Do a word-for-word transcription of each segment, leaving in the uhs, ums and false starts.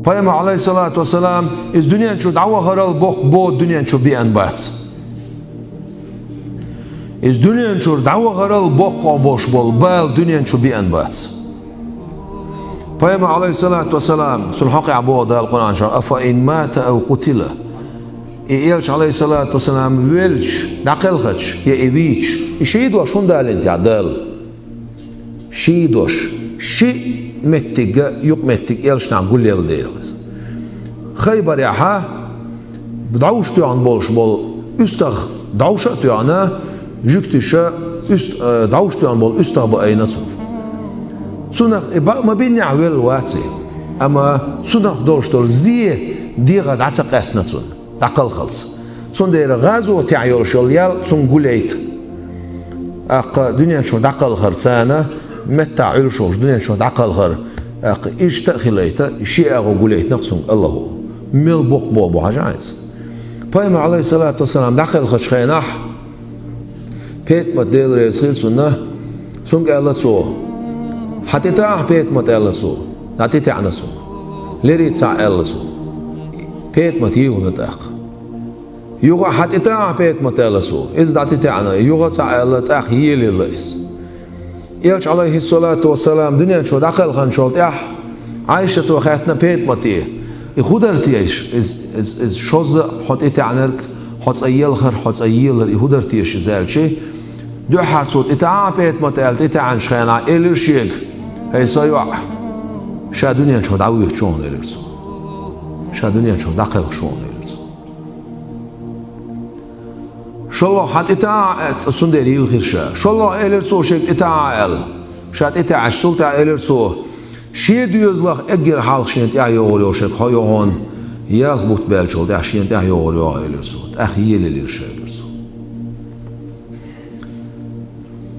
Пайхамар, Ӏалайхиссалату вассалам, из дуьнен чу дӀавахарал боккха бо дуьнен чу беана бац. Из дуьнен чура дӀавахарал боккха болуш болу бала дуьнен чу беана бац. Пайхамар, Ӏалайхиссалату вассалам, цунна хьокъехь боху Дала Къуръан чохь: «Афа ин мата ав къутила». И элча, Ӏалайхиссалату вассалам, велча, дӀакхелхича, я и вийча, и ший дош хӀунда далийна техьа Дала? Ший дош, шиъ меттиг а, юкъаметтиг элчанах гулъелла дера иза. Хайбарехьа дӀовш тоьхна болуш болу уьстагӀ, дӀовш а тоьхна, жуьгтиша уьст-, э, дӀовш тоьхна болу уьстагӀ баийна цунна. Цунах и баа ма бинехь велла вац и, амма цунах долуш долу зе дегӀах дӀа ца къаьстина цунна дӀакхалхалц. Цундела гӀазотехь йолуш йолу ял цунна гулъяйта. ТӀаккха дуьнен чу дӀакхалхар царна, меттахь Ӏуьллуш волуш дуьнен чу дӀакхалхар, тӀаккха иштта а хилийта, шен агӀо гулъяйтина цунна АллахӀа. Мел боккха бо бу хьажа хьайца. Пайхамар, Ӏалайхиссалату вассалам, дӀакхелхачу хенахь, ПетӀамат, Дела реза хила цунна, цуьнга аьлла цо: «Хьан тӀе таӀахь, ПетӀамат», аьлла цо. ДӀатӀетаьӀна цунна. Лерица аьлла цо. ПетӀамат йилхина тӀаккха. «Юха хьан тӀе таӀахь, ПетӀамат», аьлла цо. Иза дӀатӀетаьӀна, юха цхьаъ аьлла, тӀаккха йилхилла иза. Элча, Ӏалайхиссалату вассалам, дуьнен чу дӀакхелханчул тӀаьхьа Ӏайшато хаьттина ПетӀамате: «И хӀун дара теша? Иза, иза, иза шозза а хьо тӀетаьӀнарг, хьо цкъа елхар, хьо цкъа елар, и хӀун дара теша иза?» аьлча, дуьххьара цо: «ТӀетаӀахь, ПетӀамат», аьлла, тӀетаьӀначу хенахь элира шега: «ХӀей, сан йоӀ, ша дуьнен чу дӀавоьдуш ву хьуна», элира цо. «Ша дуьнен чу дӀакхелхаш ву хьуна», элира цо. «ШолгӀа хьан тӀетаӀахь», цундела йилхира ша. «ШолгӀа», элира цо шега, «тӀетаӀахь», аьлла. Ша тӀетаьӀча, цул тӀаьхьа элира цо: «Шен доьзалах эггара хьалха шена тӀаьхьа йогӀур йолуш ерг хьо ю хьуна, ялх бутт баьллачул тӀаьхьа шена тӀаьхьа йогӀур йогӀу», элира цо. ТӀаккха елаелира ша, элира цо.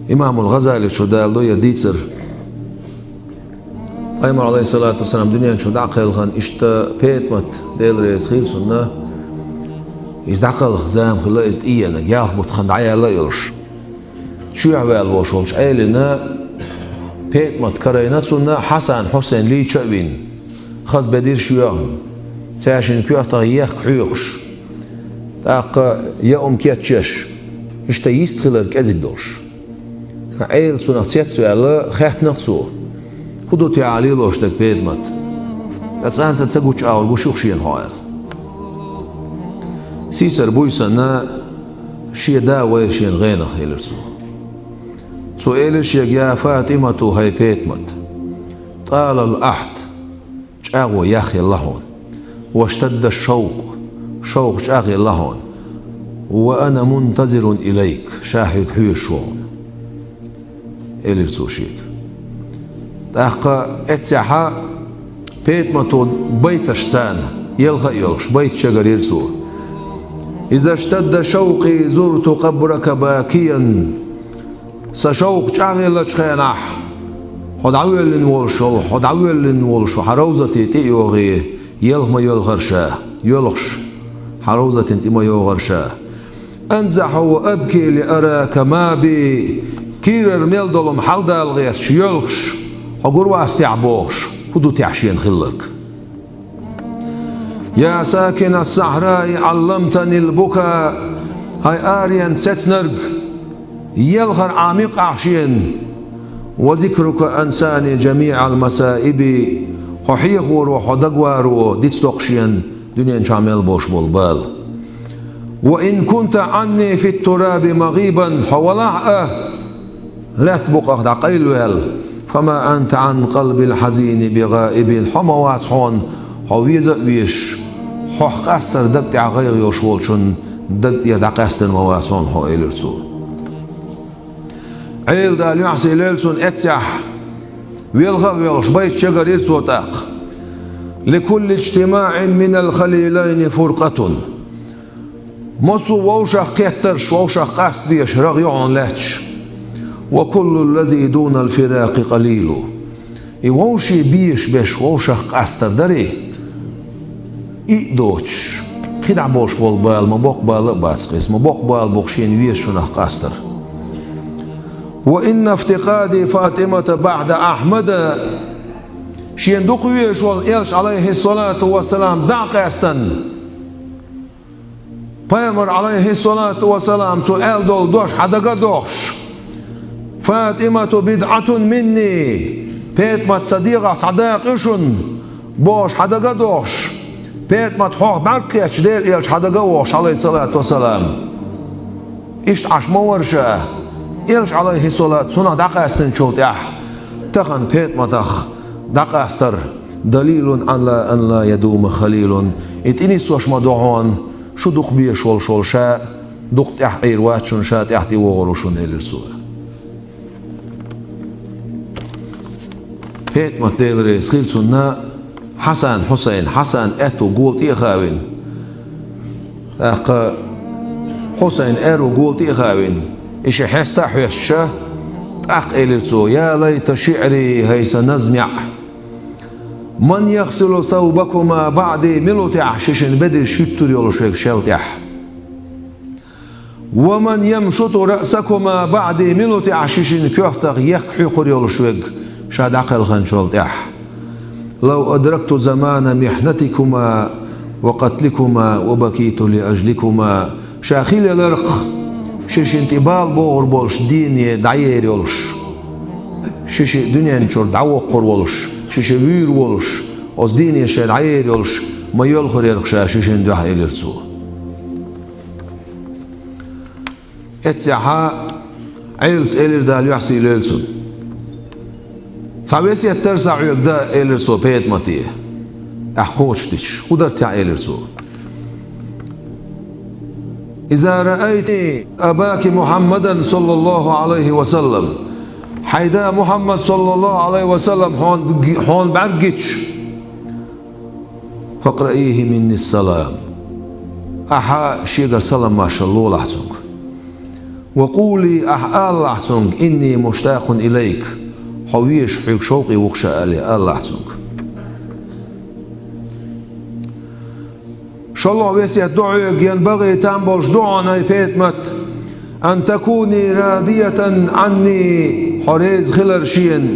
Имамул ГӀазалис чу даладо яра дийцар. Пайхамар, Ӏалайхиссалату вассалам, дуьнен чу дӀа а кхелхина, иштта ПетӀамат, Дела реза хила цунна, иза дӀакхалха зама хилла, иза тӀееанарг, ялх бутт хан дӀаяьлла а йолуш. Чоьхьа ваьлла волуш волчу Ӏелина ПетӀамат карийна цунна, Хьасан, Хьусайн лийча а вина, хаза бедарш йоьхна, цаьршиннан коьртах ехк хьоькхуш, тӀаккха яа хӀума кечъеш, иштта йист хилар кӀезиг долуш. Ӏела цунах цецваьлла, хаьттина-кх цо: «ХӀун ду техьа лелош дерг, ПетӀамат? Ткъа цкъа а ца гучуагӀур гуш ю-кх шена хьо», аьлла. Сийсара буьйсанна: «Шен да вайра шена гӀенах», элира цо. Цо элира шега: «Я ФатӀимату, хӀай ПетӀамат, тӀалал Ӏахд, чӀагӀо яхъелла хьуна, ваштадда шшавкъ, шовкъ чӀагӀъелла хьуна, ва ана мунтазирун илайк, ша хьоьга хьоьжуш ву хьуна», элира цо шега. ТӀаккха эццехьа ПетӀамато байташ царна, елха а йолуш, байт чагарйира цо: «Иза штадда шавкъи зурту къабрака бакиян». Сан шовкъ чӀагӀъеллачу хенахь, хьо дӀавоьллина волуш волу, хьо дӀавоьллина волуш волу хьан ровзате тӀе а йогӀий, елха ма йоьлхура ша, йоьлхуш, хьан ровзатана тӀе ма йогӀура ша. «Анзахьу ва абки ли арака ма би», кийрара мел долу-м хьаладала гӀерташ, йоьлхуш, хьо гур вац техьа бохуш, хӀун ду техьа шена хилларг? «Я сакина ас-сахьраи Ӏалламтанил бука», хӀай аренан сецнарг, елхар Ӏамийкъ ахь шена. «Ва зикрука ансани жамиӀал масаиби», хьо хьехоро, хьо дагаваро дицдоккху шена дуьнен чохь мел болуш болу бала. «Ва ин кунта Ӏанни фит-тураби магӀибан», хьо валахь а, лаьтта букъах дӀакъайлаваьлла, «фама анта Ӏан къалбил хьазини би гӀаибин», хьо ма вац хьуна, хьо веза а везаш, хьох къастар даг тӀехь гӀайгӀа йолуш волчун даг тӀера дӀакъаьстина ма вац хьуна хьо, элира цо. Ӏела Дала юьхь сийлойла цунна эццехь, велха а воьлхуш, байт чагарйира цо тӀаккха: «Ликулли иджтимаӀин минал халилайни фуркъатун». Массо а вовшах кхеттарш, вовшах къаста безаш рагӀ ю хьуна лаьтташ. «Ва куллул лази дунал фиракъи къалилу». И вовшийн безаш берш вовшах къастар дарий, и а доцуш, кхидӀа болуш болу бала ма боккха бала а бац-кх иза, ма боккха бала бу-кх шена везачунах къастар. «Ва инна фтикъади ФатӀимата баӀда Ахьмада». Шена дукха везаш волу Элча, Ӏалайхиссалату вассалам, дӀа а къаьстина, Пайхамар, Ӏалайхиссалату вассалам, цо аьлла долу дош хьан дага а дохуш: «ФатӀимату бидӀатун минни», ПетӀамат сан дегӀах цхьа дакъа ю шуна, бохуш хьан дага а дохуш, ПетӀамат хьох бӀаьрг кхетча, Делан Элча хьан дага а вохуш, Ӏалайхиссалату вассалам. Иштта Ӏаш ма вара ша, Элча, Ӏалайхиссалату, цунах дӀакъаьстинчул тӀаьхьа, тахана ПетӀаматах дӀакъастар: «Далилун Ӏала ан ла ядума халилун». И тӀе нисвеш ма ду хьуна, шу дукха безаш волуш волу ша, дукха тӀаьхьа Ӏийр вац шуна, ша тӀаьхьа тӀевогӀур ву шуна, элира цо. ПетӀамат, Делан реза хила цунна, Хьасан, Хьусайн, Хьасан аьтту гола тӀе а хаавина, тӀаккха Хьусайн аьрру гола тӀе а хаавина, и ши хьеста а хьоьстуш, тӀаккха элира цо: «Я лайта шиъри, хӀай сан назмеӀ! Ман яхсилу саубакума баъди», мила ву техьа ши шина бедарш юьттур йолуш верг шел тӀехь? «Ва ман ямшуту раъсакума баъди», мила ву техьа ши шина коьртах ехк хьоькхур йолуш верг ша дӀакхелхинчул тӀаьхьа? «Лав адракту замана михнатикума ва катликума ва бакиту ли ажликума». Ша хилла яларх, ши шина тӀе бала богӀур болуш, дийне дӀаер йолуш, ши ши дуьнен чуьра дӀавоккхур волуш, ши ши вуьйр волуш, оцу дийне шайн дӀаер йолуш, ма йоьлхур ярх ша ши шина дуьхьа, элира цо. Эццехьа Ӏелас элира, Дала юьхь сий лойла цунна: «Цхьа весет дара сан хьоьга дан», — элира цо ПетӀамате, аьхьа кхочушдича. «ХӀун дара техьа?» — элира цо. «Иза раайти абаки Мухьаммадан, саллаллаху Ӏалайхи ва саллам». Хьайн да Мухьаммад, саллаллаху Ӏалайхи ва саллам, хьона, хьона бӀаьрг гича, «Факъраихи минни салам». Ахьа шегара салам-маршалла лолахь цуьнга. «Ва къули», ахьа алалахь цуьнга: «Инни муштакъун илайк». Хьо везаш хьоьга шовкъе ву-кх ша аьлла, алалахь цуьнга. ШолгӀа весет ду хьоьга, янбагӀи, там болуш ду хьуна, хӀай ПетӀамат, «ан такуни радиятан Ӏанни», хьо реза хилар шена,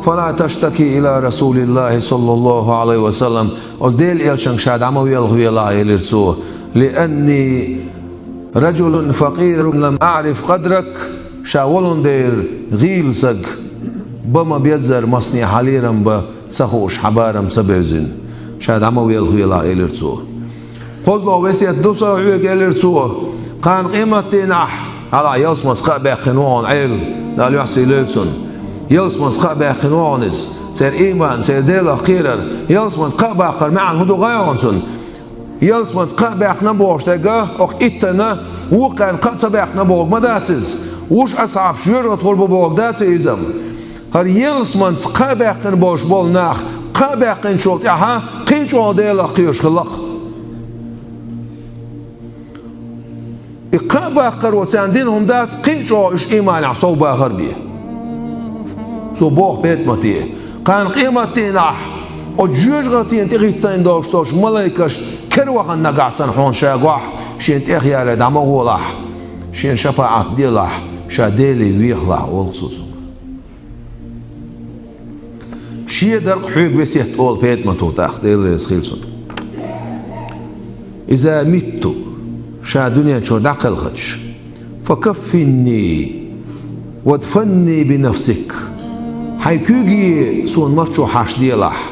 «фала таштаки ила Расулиллахи, саллаллаху Ӏалайхи ва саллам». Оцу Делан Элчанга ша дӀа ма велхавелахь, элира цо, «лианни раджулун факъирун лам аӀриф къадрак». Ша волун дера гӀийла саг, бан ма беззара масане хьан лерам бан ца хууш, хьан барам ца бевзина. Ша дӀа ма велхавелахь, элира цо. КхозлагӀа весет ду сан хьоьга, элира цо, кхана къематдийнахь, хьалха ялсаманица кхаъ баьккхина ву хьуна Ӏела, Дала юьхь сий лойла цунна. Ялсаманица кхаъ баьккхина ву хьуна иза, церан ийман, церан Делах кхерар. Ялсаманица кхаъ баккхар маьӀна хӀун ду хаьий хьуна цунна? Ялсаманица кхаъ баьккхина бохуш дерг, оха иттанна вукхарна кхаъ ца баьккхина бохург ма дац иза. Вуьш асхьабаш жоьжахате гӀур бу бохург дац иза-м. ХӀара ялсаманица кхаъ баьккхина болуш болу нах кхаъ баьккхинчул тӀаьхьа кхин а чӀогӀа Делах кхоьруш хилла-кх. И кхаъ баккхаро царна дина хӀума дац, кхин а чӀогӀа уьш ийманехь совбахар бен. Цо боху ПетӀамате: кхана къематдийнахь оцу жоьжахатина тӀехӀиттийна долуш долчу малайкашна кара вахана нагахь санна хьуна ша гохь, шена тӀехъялий дӀа ма гӀолахь, шена шапаӀат делахь, ша Деле вехалахь, олу-кх цо цуьнга. Шен дара-кх хьоьга весет, олу ПетӀамато тӀаккха, Дела реза хила цунна. Иза митту, ша дуьнен чуьра дӀакхелхича, факаффинни вадфинни бинафсик. Хьайн куьйге суна марчо хьашт делахь,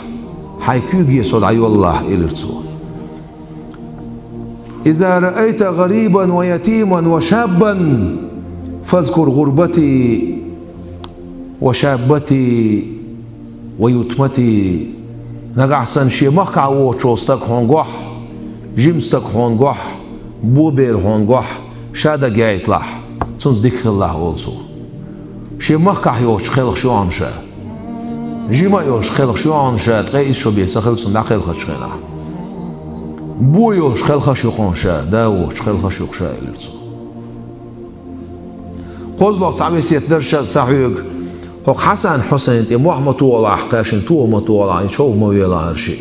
хьайн куьйге со дӀайоллалахь, элира цо. Иза раайта гӀарибан ва ятиман ва шаббан, фазкур гӀурбати ва шаббати ва ютмати. Нагахь санна шен махкахь воцуш волу стаг хьуна гохь, жима стаг хьуна гохь, бобер хьуна гохь, ша дага яйталахь, цуьнца дика хилалахь, олу цо. Шен махкахь йоцуш кхелхаш ю хьуна ша. Жима а йолуш кхелхаш ю хьуна ша, ткъе исс шо бен ца хилла цунна дӀакхелхачу хенахь. Бо йолуш кхелхаш ю хьуна ша, да воцуш кхелхаш ю-кх ша, элира цо. КхозлагӀа цхьа весет дара ша, сан хьоьга, хӀокху Хьасан-Хьусайн тӀе мохь ма тохалахь, кхаьшна тоха ма тохалахь, и чов ма велахь хӀара шиъ.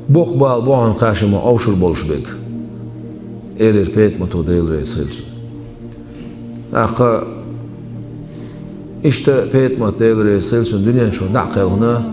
Боккха бала бу хьуна кхаьшна ма овшур болуш берг, элира ПетӀамато, Дела реза хила цунна. ТӀаккха иштта ПетӀамат, Дела реза хила цунна, дуьнен чуьра дӀа а кхелхина,